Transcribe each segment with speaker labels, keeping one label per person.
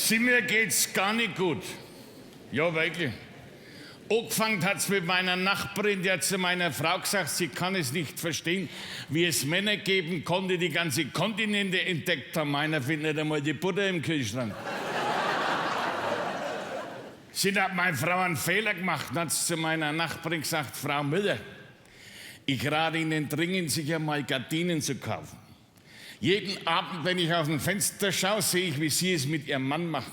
Speaker 1: Sie, mir geht's gar nicht gut. Ja, wirklich. Angefangen hat's mit meiner Nachbarin, die hat zu meiner Frau gesagt, sie kann es nicht verstehen, wie es Männer geben konnte, die ganze Kontinente entdeckt haben. Meiner findet nicht einmal die Butter im Kühlschrank. Sie hat meine Frau einen Fehler gemacht und hat zu meiner Nachbarin gesagt, Frau Müller, ich rate Ihnen dringend, sich einmal Gardinen zu kaufen. Jeden Abend, wenn ich auf ein Fenster schaue, sehe ich, wie Sie es mit Ihrem Mann machen.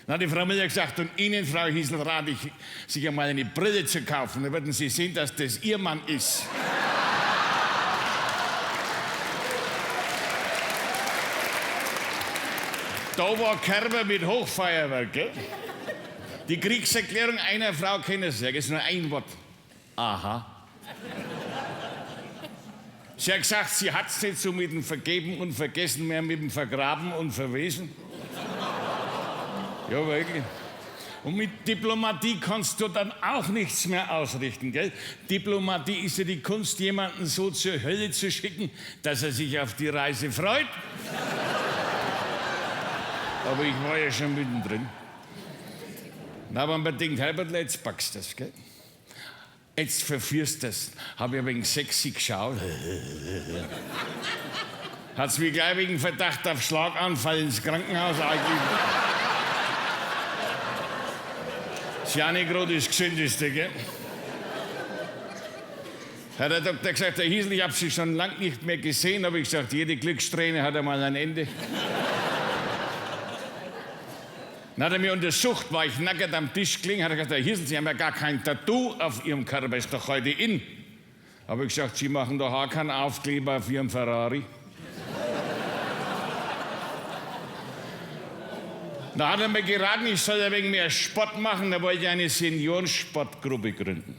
Speaker 1: Dann hat die Frau Müller gesagt, und Ihnen, Frau Hiesel, rate ich, sich einmal eine Brille zu kaufen. Dann würden Sie sehen, dass das Ihr Mann ist. Da war Kerber mit Hochfeuerwerk, gell? Die Kriegserklärung einer Frau kennen Sie, das ist nur ein Wort. Aha. Sie hat gesagt, sie hat's nicht so mit dem Vergeben und Vergessen mehr, mit dem Vergraben und Verwesen. Ja, wirklich. Und mit Diplomatie kannst du dann auch nichts mehr ausrichten, gell? Diplomatie ist ja die Kunst, jemanden so zur Hölle zu schicken, dass er sich auf die Reise freut. Aber ich war ja schon mittendrin. Na, wenn man denkt, Herbert, jetzt packst du das, gell? Jetzt verführst du das. Hab ich ein wenig sexy geschaut. Hat's mich gleich wegen Verdacht auf Schlaganfall ins Krankenhaus eingegeben. Ist ja nicht gerade das Gesündeste, gell? Hat der Doktor gesagt, Herr Hiesel, ich hab Sie schon lang nicht mehr gesehen. Hab ich gesagt, jede Glückssträhne hat einmal ein Ende. Dann hat er mich untersucht, war ich nackert am Tisch gelegen, hat er gesagt, Herr Hiesel, Sie haben ja gar kein Tattoo auf Ihrem Körper, ist doch heute in. Hab ich gesagt, Sie machen doch auch keinen Aufkleber auf Ihrem Ferrari. Da hat er mir geraten, ich soll ein wenig mehr Sport machen, da wollte ich eine Seniorensportgruppe gründen.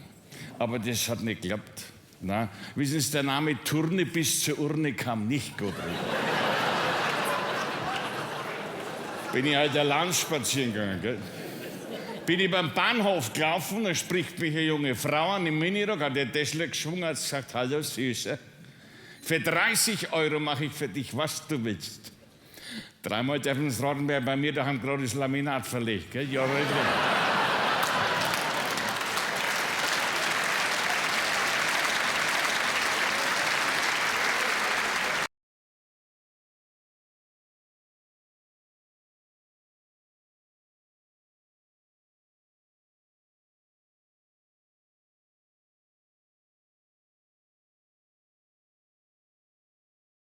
Speaker 1: Aber das hat nicht geklappt. Na, wissen Sie, der Name Turne bis zur Urne kam nicht gut rüber. Bin ich halt allein spazieren gegangen, gell? Bin ich beim Bahnhof gelaufen, da spricht mich eine junge Frau an im Minirock, hat der Tesla geschwungen, hat gesagt, hallo Süße, für 30 Euro mache ich für dich, was du willst. Dreimal dürfen Sie raten, wer bei mir daheim gerade das Laminat verlegt, gell? Ja, wirklich.